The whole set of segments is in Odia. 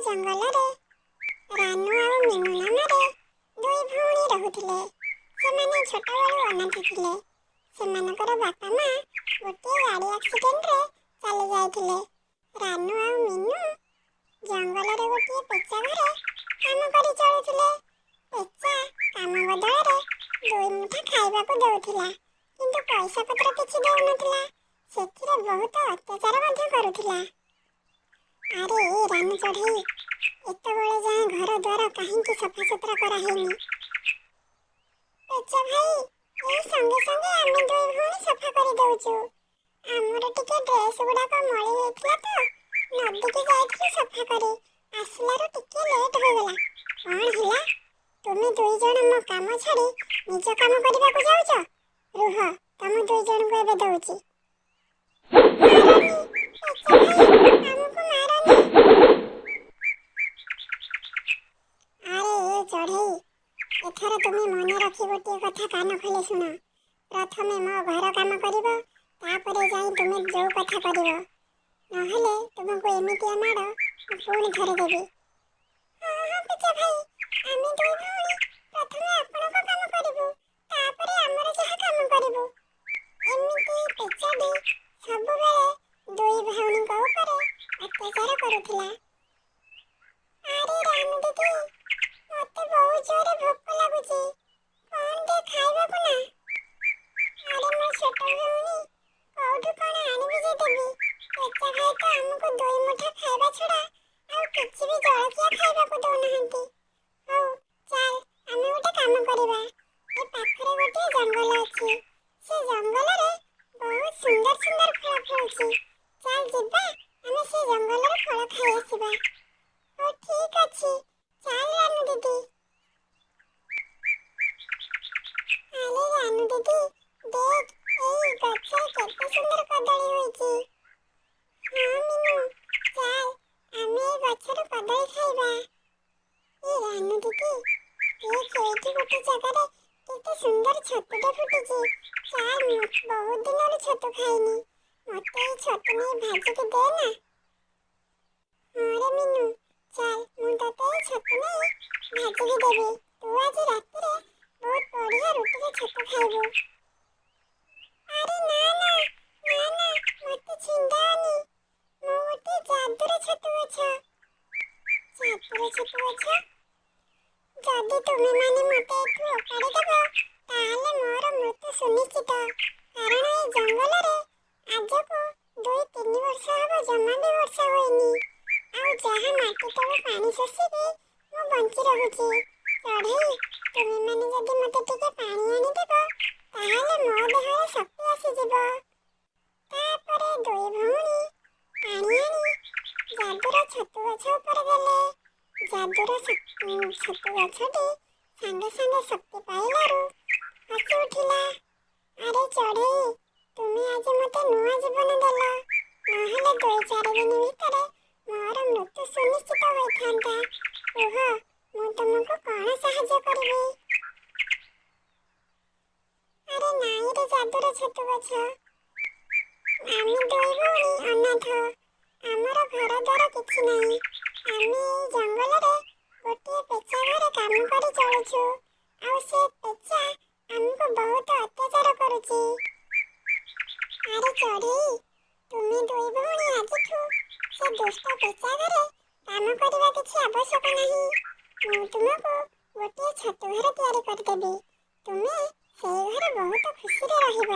ଜଙ୍ଗଲରେ ରାନୁ ଆଉ ମିନୁ ନାମରେ ଦୁଇ ଭଉଣୀ ରହୁଥିଲେ। ସେମାନେ ଛୋଟବେଳୁ ଅନାଥ ଥିଲେ। ସେମାନଙ୍କର ବାପା ମା ଗୋଟିଏ ଗାଡ଼ି ଆକ୍ସିଡେଣ୍ଟରେ ଚାଲି ଯାଇଥିଲେ। ରାନୁ ଆଉ ମିନୁ ଜଙ୍ଗଲରେ ଗୋଟିଏ ପେଚା ଘରେ କାମ କରି ଚଳୁଥିଲେ। ପେଚା କାମ ବଦଳରେ ଦୁଇ ମୁଠା ଖାଇବାକୁ ଦେଉଥିଲା, କିନ୍ତୁ ପଇସା ପତ୍ର କିଛି ଦେଉନଥିଲା। ସେଥିରେ ବହୁତ ଅତ୍ୟାଚାର ମଧ୍ୟ କରୁଥିଲା। ଆରେ ଏ ରାନୁ ଚଢ଼େଇ, ଏତେବେଳେ ଯାଏଁ ଘର ଦ୍ୱାର କାହିଁକି ସଫାସୁତୁରା କରାହେଇନି? ପେଚା ଭାଇ, ଏଇ ସଙ୍ଗେ ସଙ୍ଗେ ଆମେ ଦୁଇ ଭଉଣୀ ସଫା କରିଦେଉଛୁ। ଆମର ଟିକେ ଡ୍ରେସ୍ ଗୁଡ଼ାକ ମଳି ହେଇଥିଲା ତ ନଦୀକି ଯାଇଥିଲୁ ସଫା କରି, ଆସିଲାରୁ ଟିକେ ଲେଟ୍ ହୋଇଗଲା। କ'ଣ ହେଲା, ତୁମେ ଦୁଇ ଜଣ ମୋ କାମ ଛାଡ଼ି ନିଜ କାମ କରିବାକୁ ଯାଉଛ? ରୁହ, ତମ ଦୁଇ ଜଣଙ୍କୁ ଏବେ ଦଉଛି। ମାରନି ପେଚା ଭାଇ, ଆମକୁ ମାରନି। ଆରେ ଏ ଚଢ଼େଇ, ଏଥର ତୁମେ ମନେ ରଖି ଗୋଟିଏ କଥା କାନ ଖୋଲି ଶୁଣ। ପ୍ରଥମେ ମୋ ଘର କାମ କରିବ, ତାପରେ ଯାଇ ତୁମେ ଯୋଉ କଥା କରିବ। ନହେଲେ ତୁମକୁ ଏମିତିଆ ମାଡ଼ ମୁଁ ପୁଣି ଥରେ ଦେବି। ହଁ ହଁ ପେଚା ଭାଇ, ଆମେ ଦୁଇ ଭଉଣୀ ପ୍ରଥମେ ଆପଣଙ୍କ କାମ କରିବୁ, ତାପରେ ଆମର ଯାହା କାମ କରିବୁ। ଏମିତି ପେଚାଟି ସବୁବେଳେ ଦୁଇ ଭଉଣୀଙ୍କ ଉପରେ ଅତ୍ୟାଚାର କରୁଥିଲା। ଆରେ ରାନୁ ଦିଦି, ମତେ ବହୁତ ଜୋରେ ଭୋକ ଲାଗୁଛି, କ'ଣ ଦେ ଖାଇବାକୁ ନା? ଆରେ ମୋ ଛୋଟ ଭଉଣୀ, କୋଉଠୁ କ'ଣ ଆଣିବି ଯେ ଦେବି? ପେଚା ଭାଇ ତ ଆମକୁ ଦୁଇ ମୁଠା ଖାଇବା ଛଡ଼ା ଆଉ କିଛି ବି ଜଳଖିଆ ଖାଇବାକୁ ଦଉନାହାନ୍ତି। ହଉ ଚାଲ, ଆମେ ଗୋଟେ କାମ କରିବା। ଏ ପାଖରେ ଗୋଟିଏ ଜଙ୍ଗଲ ଅଛି, ସେ ଜଙ୍ଗଲରେ ବହୁତ ସୁନ୍ଦର ସୁନ୍ଦର ଫଳ ଫଳୁଛି। ଚାଲ ଯିବା, ଆମେ ସେ ଜଙ୍ଗଲରେ ଫଳ ଖାଇ ଆସିବା। ହଉ ଠିକ ଅଛି, ଚାଲ ରାନୁ ଦିଦି। ଆରେ ରାନୁ ଦିଦି, ଦେଖ ଏଇ ଗଛରେ କେତେ ସୁନ୍ଦର କଦଳୀ ହୋଇଛି। ହଁ ମିନୁ, ଚାଲ ଆମେ ଏଇ ଗଛରୁ କଦଳୀ ଖାଇବା। ଏ ରାନୁ ଦିଦି, ଦେଖ ଏଇଠି ଗୋଟେ ଜାଗାରେ କେତେ ସୁନ୍ଦର ଛତୁଟେ ଫୁଟିଛି। ଚାଲ, ମୁଁ ବହୁତ ଦିନରୁ ଛତୁ ଖାଇନି, ମତେ ଏଇ ଛତୁ ନେଇ ଭାଜିକି ଦେ ନା। ହଁ ରେ ମିନୁ, ଚାଲ ମୁଁ ତତେ ଏଇ ଛତୁ ନେଇ ଭାଜିକି ଦେବି। ତୁ ଆଜି ରାତିରେ ବହୁତ ବଢ଼ିଆ ରୁଟିରେ ଛତୁ ଖାଇବୁ। ଆରେ ନା ନା ନା ନା, ମତେ ଛିଣ୍ଡାଅନି, ମୁଁ ଗୋଟେ ଯାଦୁର ଛତୁ ଗଛ। ଯାଦୁର ଛତୁ ଗଛ? ଯଦି ତୁମେମାନେ ମତେ ଏଠୁ ଓପାଡ଼ି ଦେବ, ତାହେଲେ ମୋର ମୃତ୍ୟୁ ସୁନିଶ୍ଚିତ। କାରଣ ଏଇ ଜଙ୍ଗଲରେ ଆଜକୁ 2-3 ବର୍ଷ ହବ ଜମା ବି ବର୍ଷା ହୋଇନି, ଆଉ ଯାହା ମାଟି ତଳୁ ପାଣି ଶୋଷିକି ମୁଁ ବଞ୍ଚି ରହୁଛି। ଚଢ଼େଇ, ତୁମେମାନେ ଯଦି ମତେ ଟିକେ ପାଣି ଆଣିଦେବ, ତାହେଲେ ମୋ ଦେହରେ ଶକ୍ତି ଆସିଯିବ। ତାପରେ ଦୁଇ ଭଉଣୀ ପାଣି ଆଣି ଯାଦୁର ଛତୁ ଗଛ ଉପରେ ଦେଲେ। ଯାଦୁର ଛତୁ ଗଛଟି ସାଙ୍ଗେ ସାଙ୍ଗେ ଶକ୍ତି ପାଇଲାରୁ ହସି ଉଠିଲା। ଆରେ ଚଢ଼େଇ, ତୁମେ ଆଜି ମତେ ନୂଆ ଜୀବନ ଦେଲ, ନହେଲେ 2-4 ଦିନ ଭିତରେ ମୋର ମୃତ୍ୟୁ ସୁନିଶ୍ଚିତ ହୋଇଥାନ୍ତା। କୁହ, ମୁଁ ତୁମକୁ କ'ଣ ସାହାଯ୍ୟ କରିବି? ଆରେ ନାଇଁ ରେ ଯାଦୁର ଛତୁ ଗଛ, ଆମେ ଦୁଇ ଭଉଣୀ ଅନାଥ, ଆମର ଘର ଦ୍ୱାର କିଛି ନାହିଁ। ଆମେ ଏଇ ଜଙ୍ଗଲରେ ଗୋଟିଏ ପେଚା ଘରେ କାମ କରି ଚଳୁଛୁ, ଆଉ ସେ ପେଚା ଆମକୁ ବହୁତ ଅତ୍ୟାଚାର କରୁଛି। ଆରେ ଚଢ଼େଇ, ତୁମେ ଦୁଇ ଭଉଣୀ ଆଜିଠୁ ସେ ଦୁଷ୍ଟ ପେଚା ଘରେ କାମ କରିବା କିଛି ଆବଶ୍ୟକ ନାହିଁ। ମୁଁ ତୁମକୁ ଗୋଟିଏ ଛତୁ ଘର ତିଆରି କରିଦେବି, ତୁମେ ସେଇ ଘରେ ବହୁତ ଖୁସିରେ ରହିବ।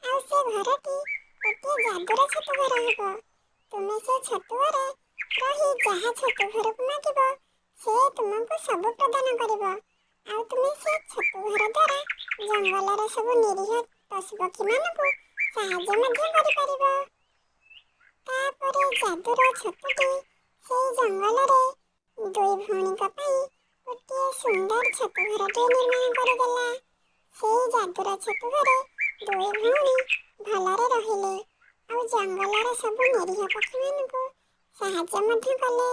ଆଉ ସେ ଘରଟି ଗୋଟିଏ ଯାଦୁର ଛତୁ ଘର ହେବ। ତୁମେ ସେ ଛତୁ ଘରେ ରହି ଯାହା ଛତୁ ଘରକୁ ମାଗିବ, ସେ ତୁମକୁ ସବୁ ପ୍ରଦାନ କରିବ। ଆଉ ତୁମେ ସେ ଛତୁ ଘର ଦ୍ୱାରା ଜଙ୍ଗଲର ସବୁ ନିରୀହ ପଶୁପକ୍ଷୀମାନଙ୍କୁ ସାହାଯ୍ୟ ମଧ୍ୟ କରିପାରିବ। ତାପରେ ଯାଦୁର ଛତୁଟି ସେଇ ଜଙ୍ଗଲରେ ଦୁଇ ଭଉଣୀଙ୍କ ପାଇଁ ଗୋଟିଏ ସୁନ୍ଦର ଛତୁ ଘରଟିଏ ନିର୍ମାଣ କରିଦେଲା। ସେଇ ଯାଦୁର ଛତୁ ଘରେ ଦୁଇ ଭଉଣୀ ଭଲରେ ରହିଲେ, ଆଉ ଜଙ୍ଗଲର ସବୁ ନିରୀହ ପକ୍ଷୀମାନଙ୍କୁ ସାହାଯ୍ୟ ମଧ୍ୟ କଲେ।